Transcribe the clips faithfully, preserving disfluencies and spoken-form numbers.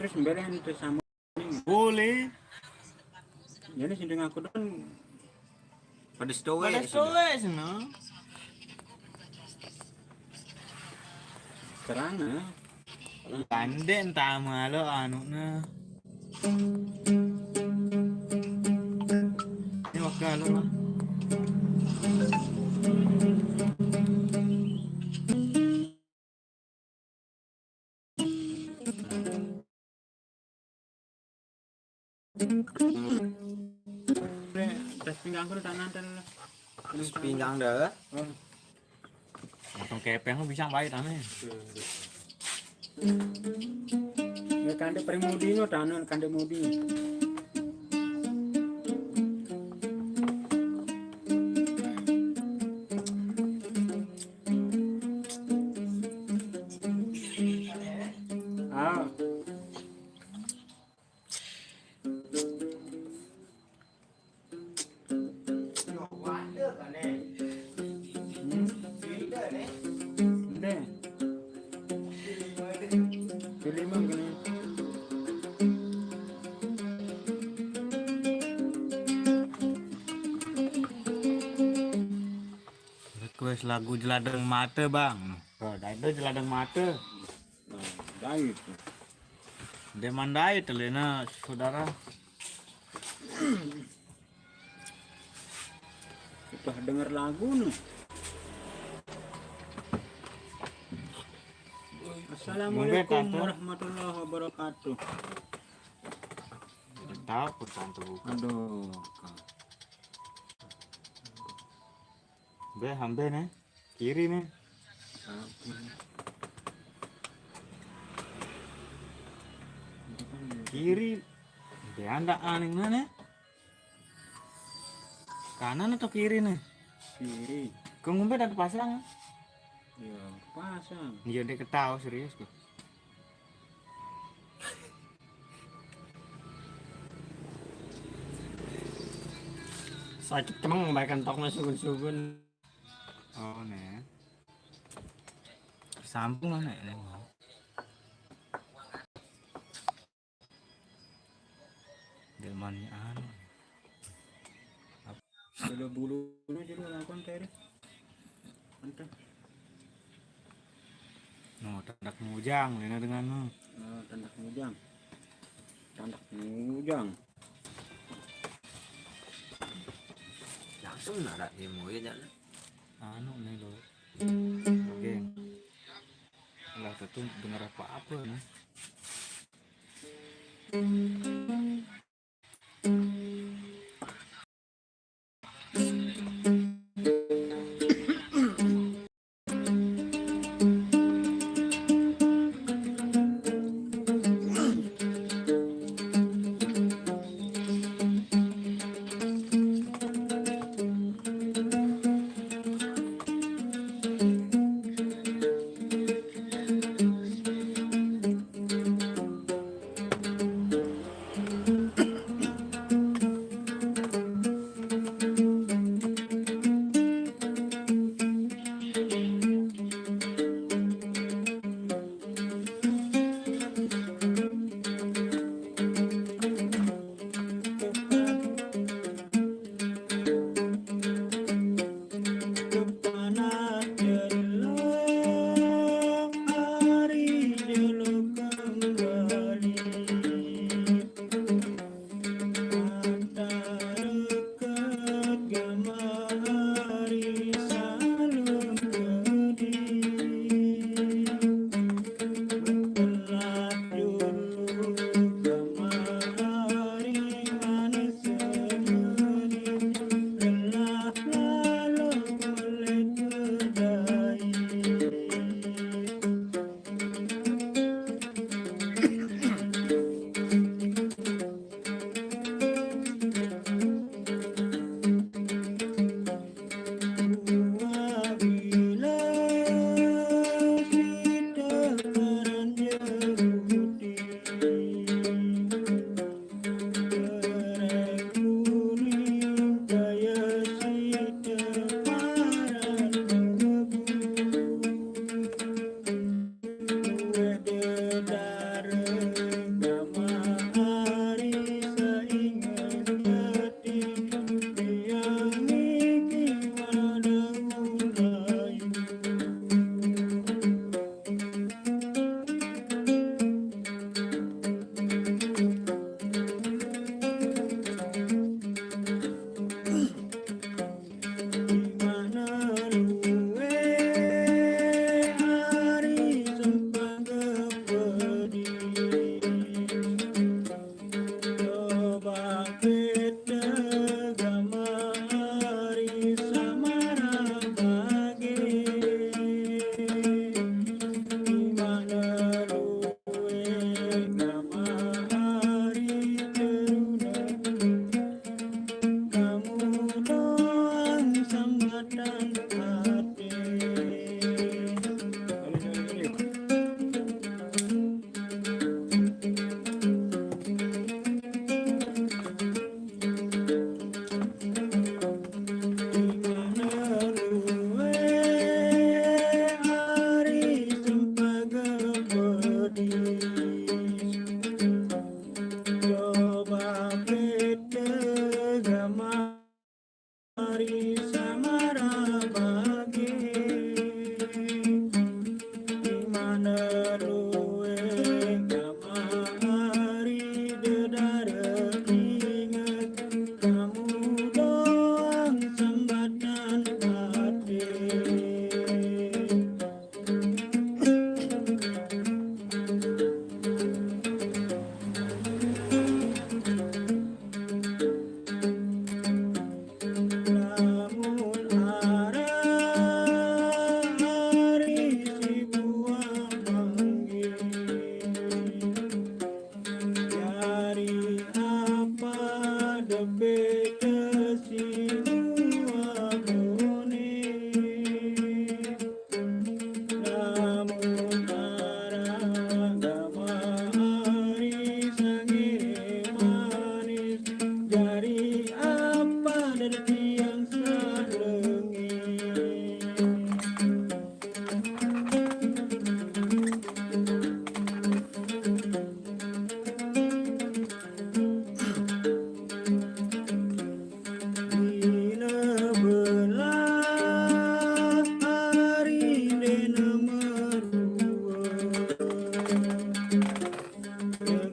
Terus mbelen terus sama. Boleh. Jadi sing aku don Pada stowe. Pada stowe seno. Terang ya. Kandek entah malu anune. Ini waktu anu lah. Terus pinggang aku tanah dan Terus pinggang dah. Potong kepeng lu bisa baik tanah. Ya kandek paling mudi no tanah kandek mudi. Ah. Request lagu Jeladeng Mata, Bang. Oh, dah itu Jeladeng Mata. Baik. Dia mandai telena saudara. Udah denger lagu nih. Assalamualaikum warahmatullahi wabarakatuh. Tahu pun tante bukan. Aduh. Be hambe nih. Kiri nih. Kiri. Be anda aning mana? Kanan atau kiri nih? Kiri. Kau ngumbe ada pasang? Ya, pasang. Iya dia ketawa serius kok. Sakit kemang membaikan toknya sugun-sugun. Oh nih. Sambung mana ini? Delmannya anu. Ada bulunya jadi lakukan kayak ini. Entah. No, tandak mujang, lena dengan no. Oh, tandak mujang. Tandak mujang. Langsung nara ilmu ya jangan. Anu nih lo. Oke. Lah tentu dengar apa-apa nih.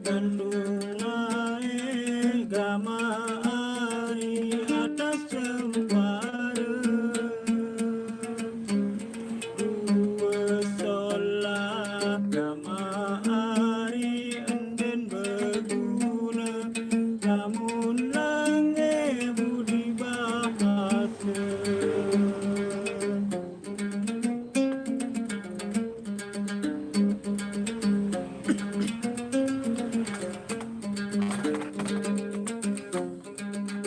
Kandung lae gama ari atas cempara. Dua solah gama ari enden beguna. Lamun lange budi bahasa.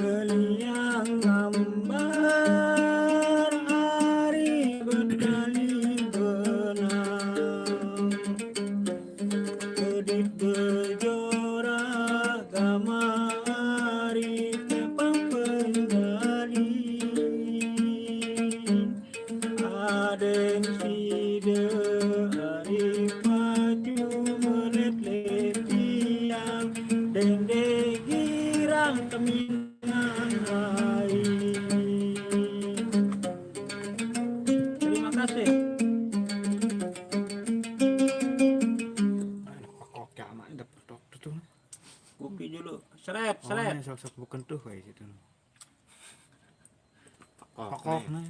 Beliang ngambar ari betali benang. Kedit bejora gama ari tepang pendali. Aden sida ari pacu melet letiang, dende girang kemingan lain. Terima kasih. Pekok ya, amat dapat tok tu. Kopi dulu. Seret, oh, seret. Ini sok-sok bukan tuh kayak situ. Pekok nih.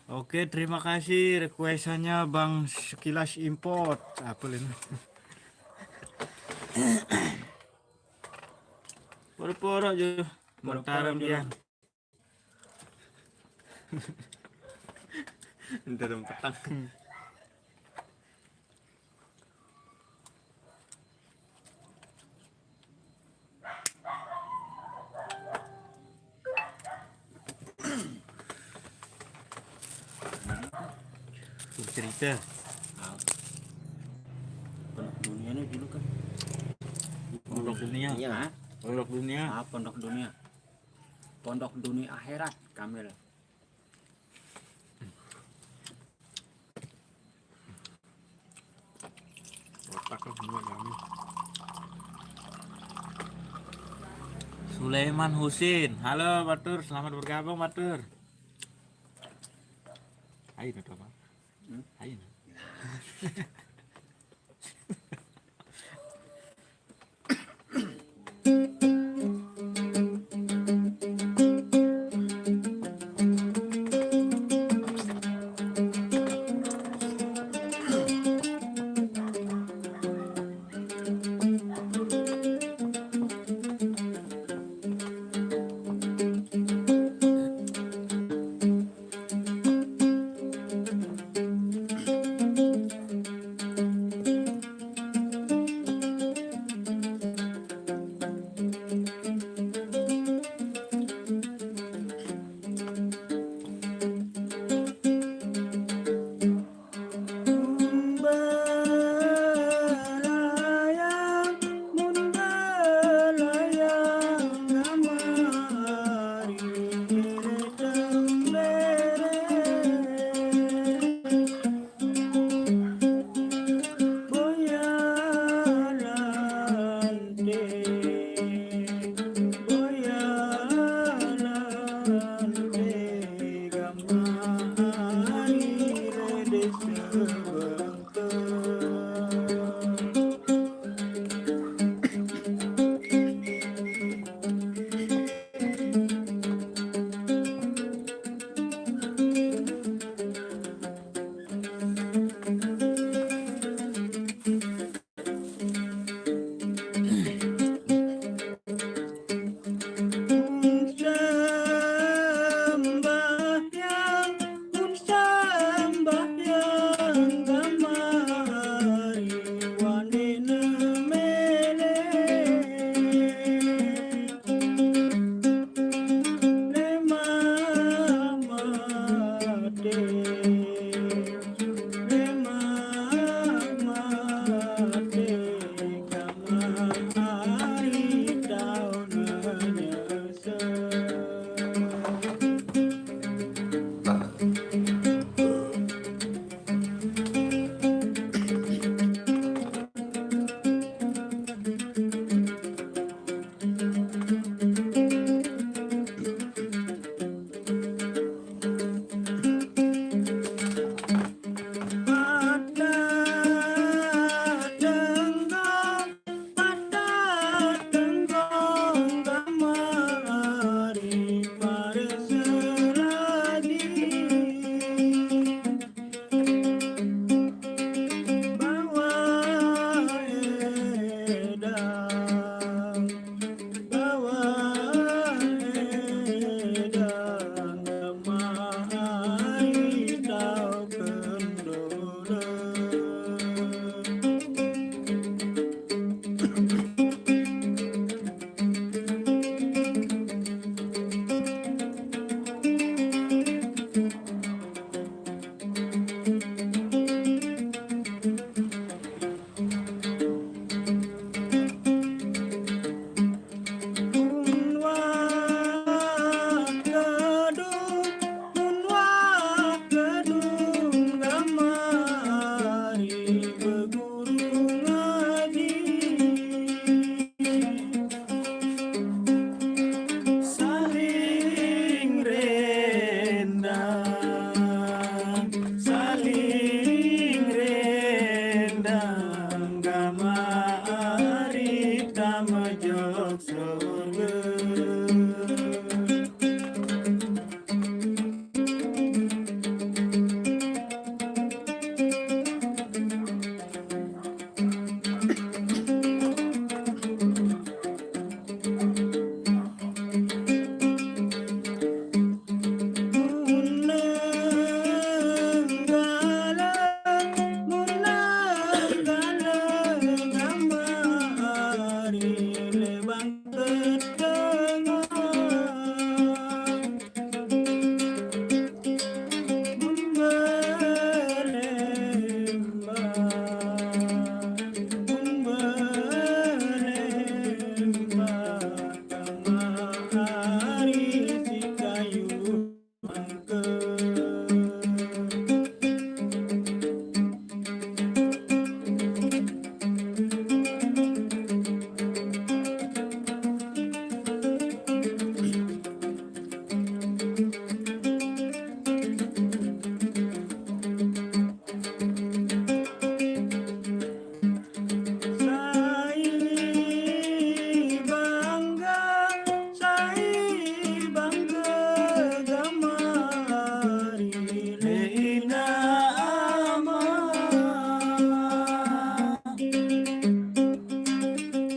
Oke, terima kasih requestannya Bang Sekilas Import. Apa ini? Poro-poro aja. Poro-poro mataram aja. Dia. Ntar petang. Tuh cerita. Pondok dunia nih dulu kan. Pondok dunia. Iya. Hah? Pondok dunia. Ah, pondok dunia. Pondok dunia akhirat, Kamil. Otak lu semua kami. Sulaiman Husin, halo Batur, selamat bergabung Batur. Ayo nih, Bang. Hmm? Ayo nih. Bawang edang kemari tau kendule. Mun wah kedung, mun wah kedung, kamari beguru ngaji. Saling rendang, saling rendang, kamari tamajok sorga. Sai bangga, sai bangga kamari le ina ama.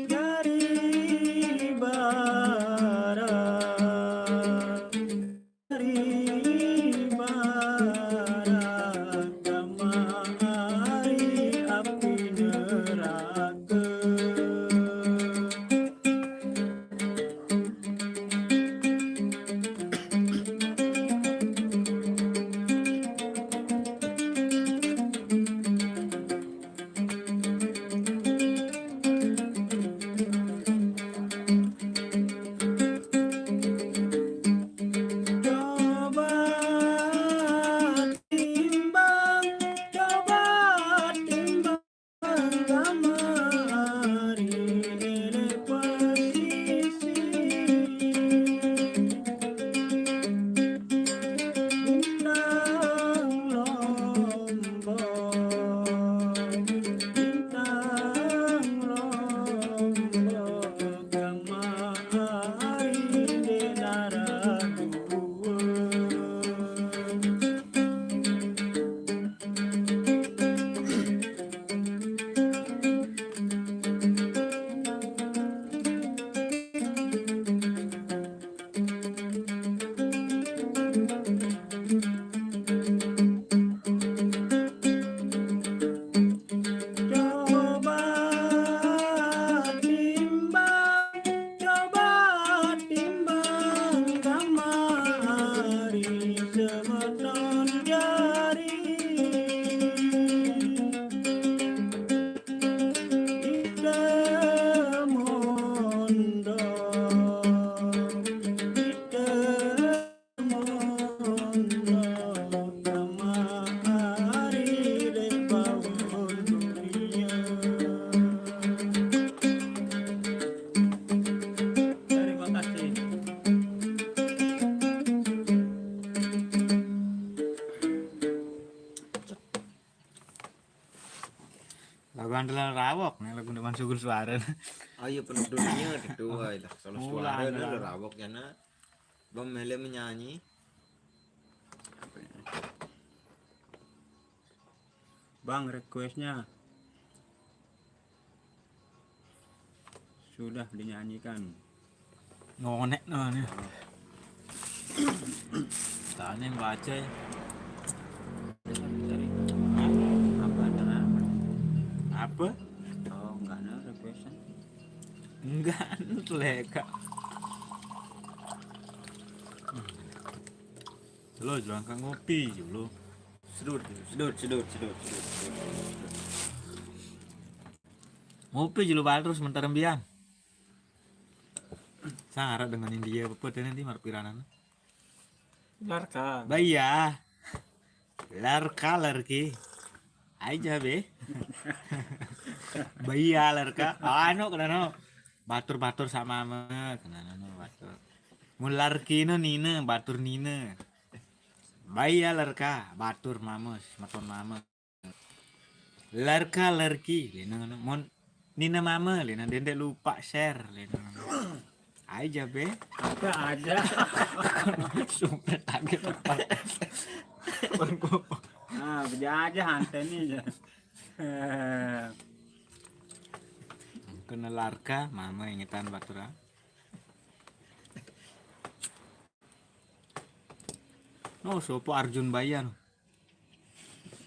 Dari barat, dari barat, kamari api neraka. Coba timbang, coba timbang kamari, eleh posisi. Bintang Lombok, bintang Lombok, kamari de nara dua. Coba timbang, coba timbang kamari semeton jari. Kita mondok, kita mondok kamari de bawon dunia. Terima kasih. Lagu andalan Rawok nih, lagu Ndeman Sugul Suara. Ayo penuh dunia itu, ayo lah. Kalau suara nih udah Rawok ya, nak. Bang Mele menyanyi. Bang, requestnya. Sudah dinyanyikan. Ngonek no nih. Tanya yang baca ya. Cari. Apa ada? Apa? Oh, enggak ada requestan. Enggak, leka. Lo jualan kan ngopi dulu. Sedut, sedut, sedut, sedut, sedut, sedut. Ngopi dulu baru sementara bian. Saya harap dengan India apa tadi nanti marpiranan. Larka. Baya. Larka larki. Aja be. Baya larka. Anu kena no. Batur-batur sama me kena no batur. Mun larki no nina batur nina. Baya larka batur mames maton mames. Larka larki lena no. Mun nina mama lena dendek lupa share lena no. Aja be. Apa aja? Sumpah lagi lupa. Ah, berjaja hantai ni je. Eh, Kena larka mama ingetan batura. No sopo Arjun Baya no.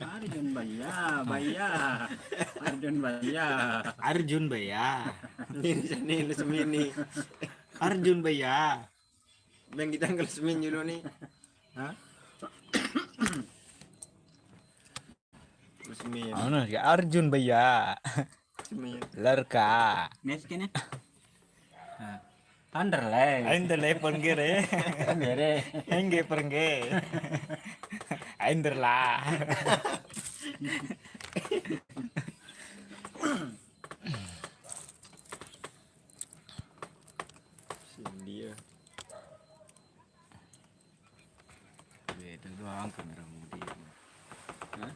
Arjun Baya, Baya. Arjun Baya. Arjun Baya. Ini sini lu semini. Arjun Baya. Bang kita angkat semin dulu nih. Hah? Semin. Ano ya Arjun Baya. Semin. Larka. Next kena. Underlay. Ain telepon kere. Bere. Engge perengge. Ain terla. India. Beda doang kamera mudi. Hah?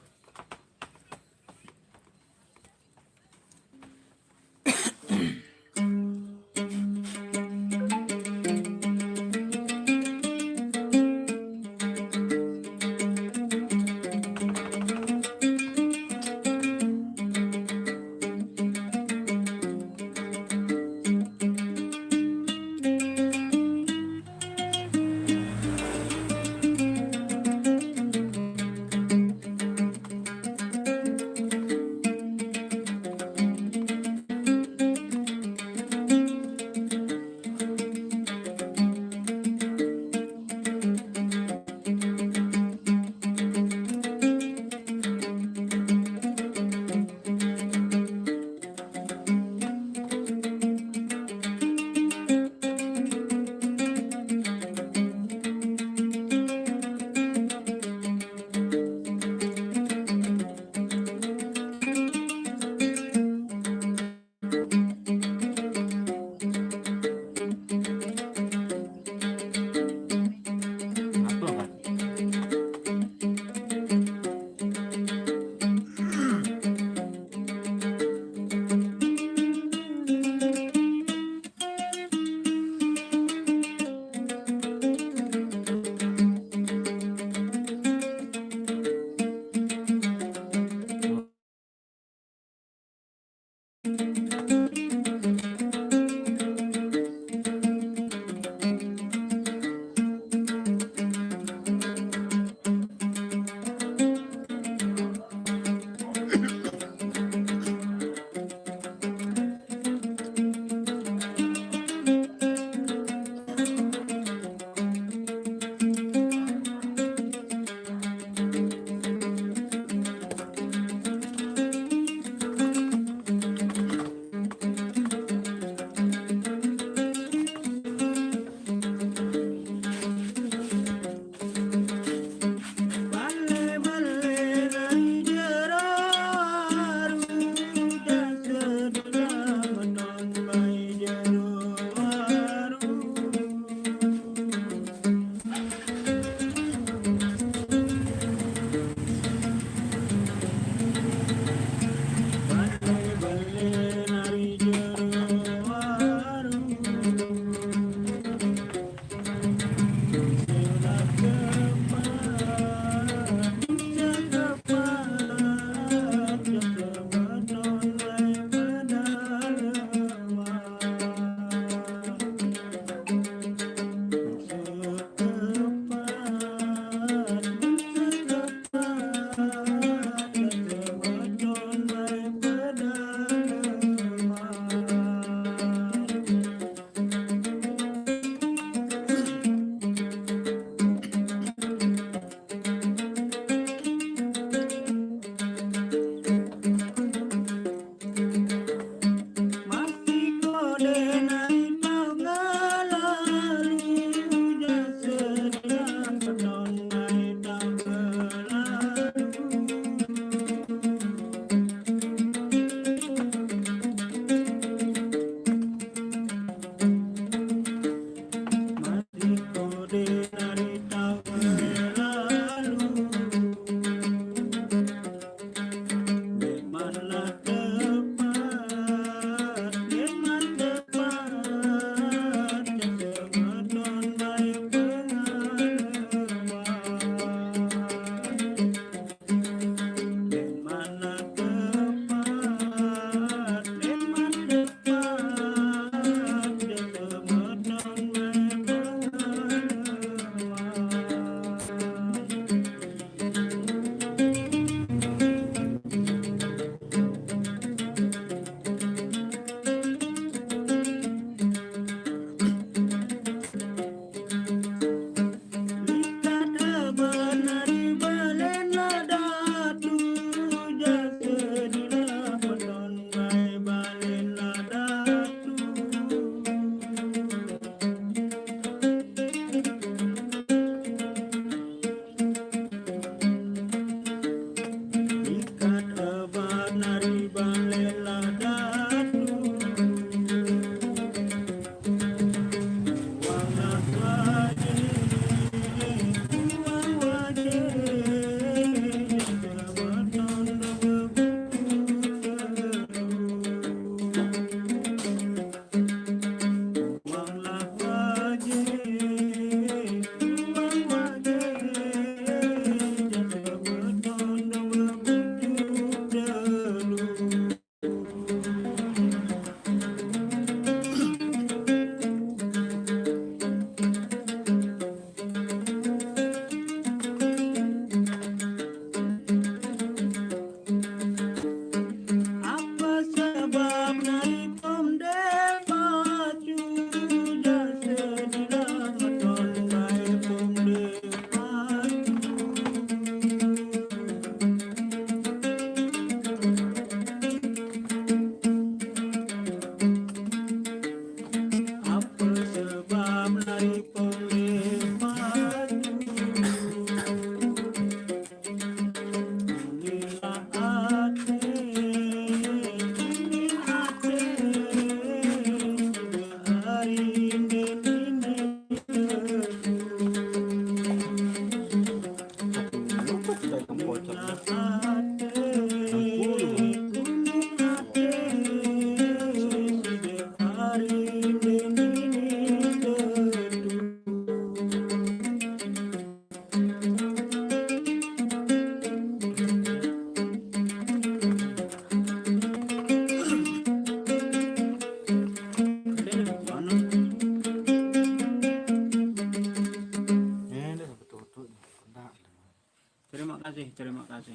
kasih, terima kasih.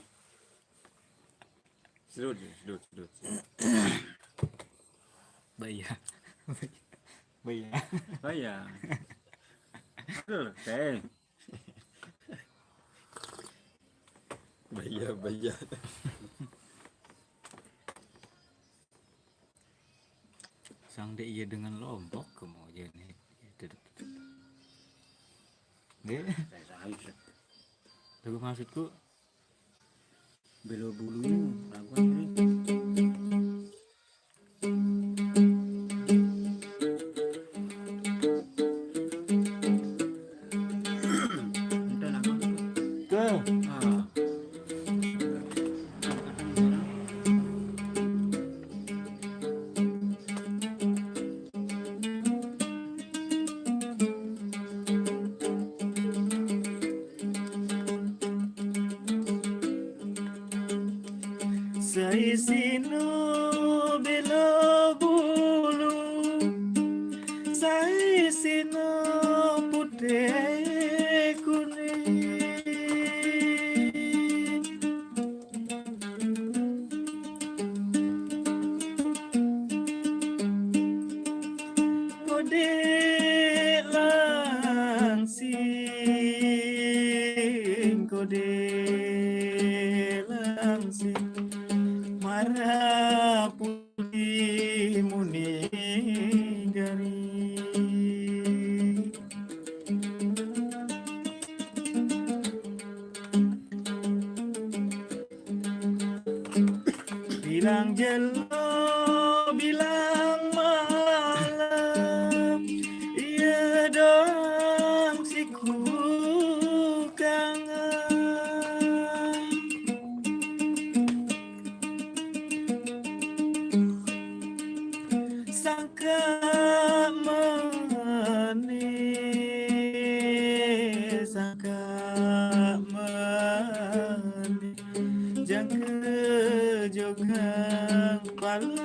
Sedut, sedut, sedut. Bayar. Bayar. Bayar. Oke. Bayar, bayar. Sang dek iya dengan lombok ke mau aja nih. Duduk, duduk. Dek, Saya saya. Tapi maksudku Belo bulu lagu ini. Entah lagu. ke Ah. Saisino belo bulu, saisino putih kuning. Kode langsing, kode langsing, marah putih muni gari. Bilang jelo, bilang malam, iya dong siku kangen. Sangka manis, sangka manis, jangka jogang palang.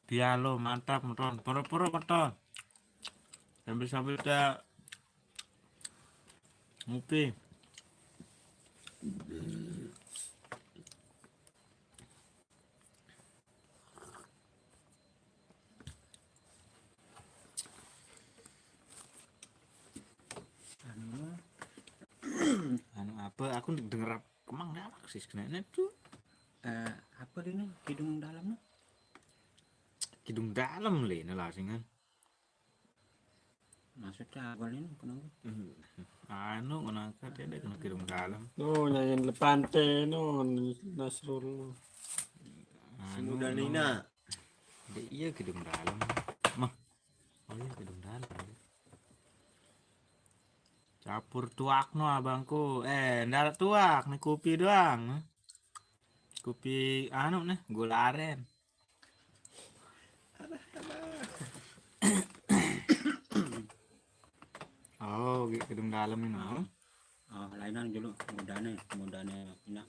Dialog mantap, Meton. Poro-poro, Meton. Sambil-sambil kita ngopi. Anu, anu apa? Aku denger apa? Emang apa sih kena itu? Eh, apa dia nih? Kidung dalam nih? Kidung dalam le, ini lah sing kan. Maksudnya apa nih, kenapa? Hmm. Anu, kenapa dia ada kena kidung dalam? Oh, nyanyian Lepante no, Nasrul. Anu, Semudah no. Nina. Dia iya kidung dalam. Mah. Oh iya, kidung dalam. Campur tuak no abangku. Eh, ndak tuak nih, kopi doang. Kopi anu nih, gula aren. Oh, kidung dalam ini. Oh, lainan dulu, mudane, mudane enak.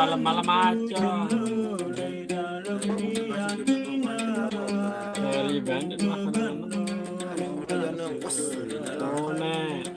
Malam-malam aja. Dari bandit mah. Oh, nek.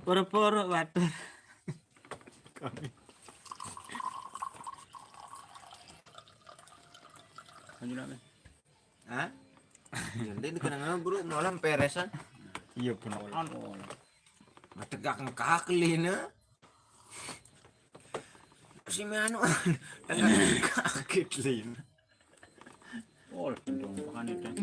Poro-poro batur. Kami. Lanjut, Mek. Hah? Jadi dikenang bro, malam peresan. Iya, bener. Mategak ngkak lina. Si manu. Kaget lina. Oh, dong, bukan itu.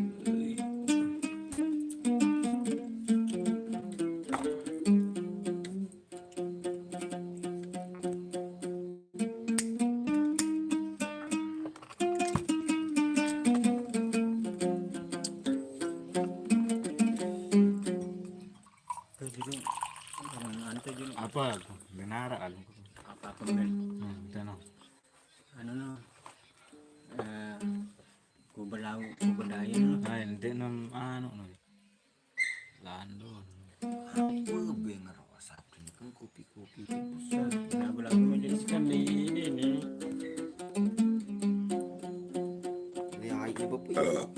Apa lagu? Denara lagu. Apa pun, Ben? Hmm, teno. Anu, no. Eh, ku belau, ku bedaya, no. Nah, ente nem anu, no. Lando. Apa be ngerasa kan kopi-kopi itu bisa. Lagu-lagu menjadi sekali ini, nih. Ini airnya bapak.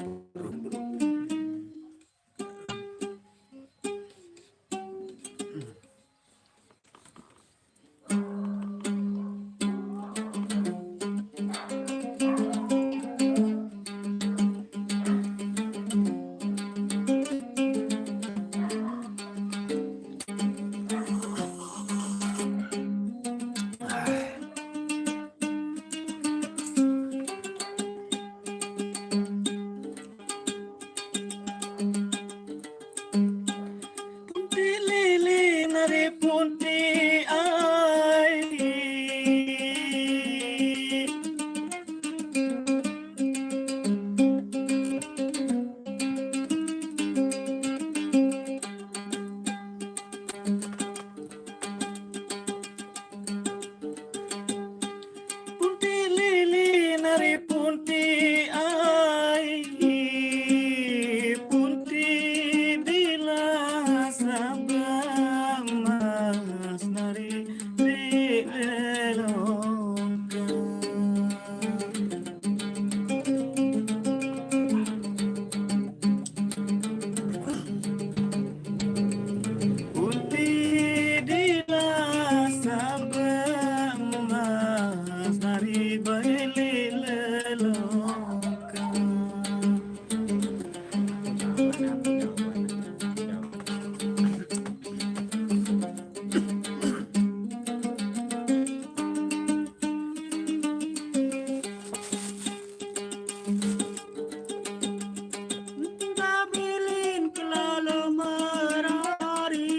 Punti lili nari punti ai. Punti lili nari punti ai, punti dila sabang mas nari di elongka. Punti dila sabang mas nari baili leloka. Tabilin kelala merari.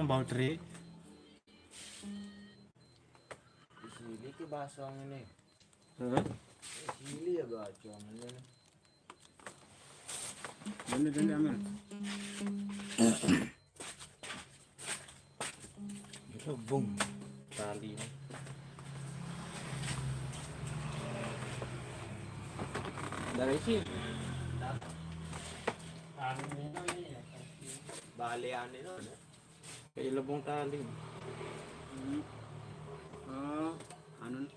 Bau teri. Di sini ke basong ini. Hah? Di sini ya basong ini. Ini, ini, Amel. Gelembung. Tali. Dari sini. Balean ini. Kayak lebong tali. Oh, anu.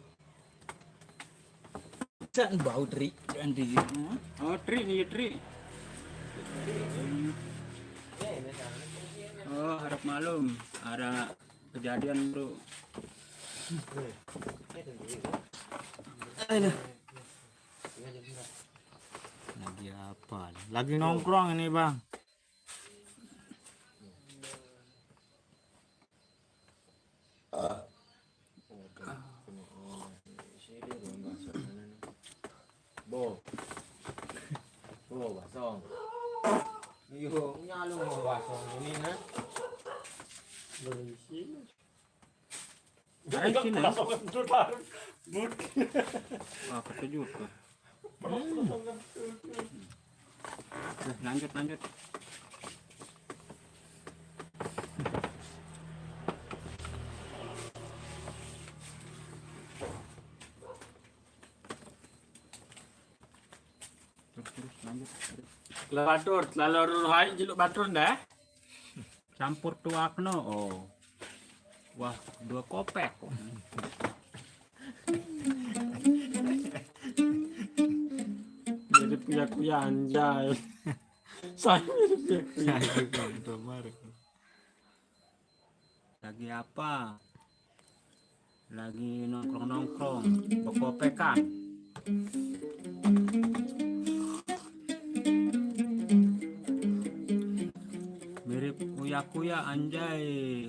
Cak bau teri. Jangan di. Oh, tri nih, tri. Ya, ini sana. Oh, harap malum. Ada kejadian, Bro. Aduh. Lagi apa? Lagi nongkrong ini, Bang. Bo. Bo, basong. Iyo, nyalung mo basong ini, ha? Ayo sini. Wah, ketujuh tuh. Lanjut, lanjut. Terus, terus, lanjut. Terus. Batur, selalu hai jeluk batur dah. Campur tuakno. Oh. Wah, dua kopek. Jadi kuya-kuya anjay. Saya jadi kuya-kuya. Lagi apa? Lagi nongkrong-nongkrong, bekopekan. Mirip kuya-kuya anjay.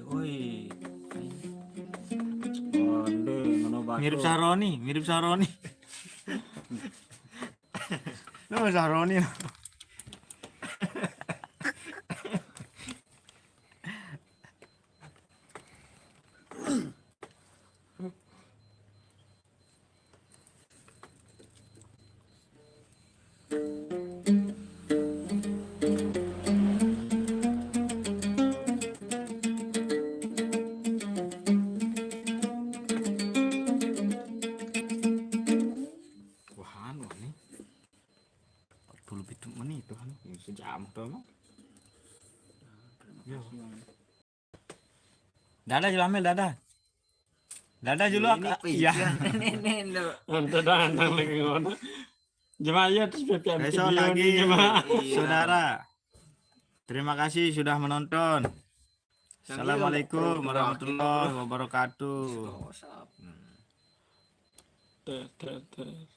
Oi. Mirip Saroni, mirip Saroni. Lu Saroni. Wah, anu nih. Empat puluh pitu menit tuh, anu. Sejam tuh, emang. Dadah, Julamil, dadah. Dadah, Julok. Iya. Untuk datang lagi ngono. Jemaah ya, terus P P M Besok video lagi. Nih, jemaah. Saudara, terima kasih sudah menonton. Assalamualaikum warahmatullahi wabarakatuh. Tuh, tuh, tuh.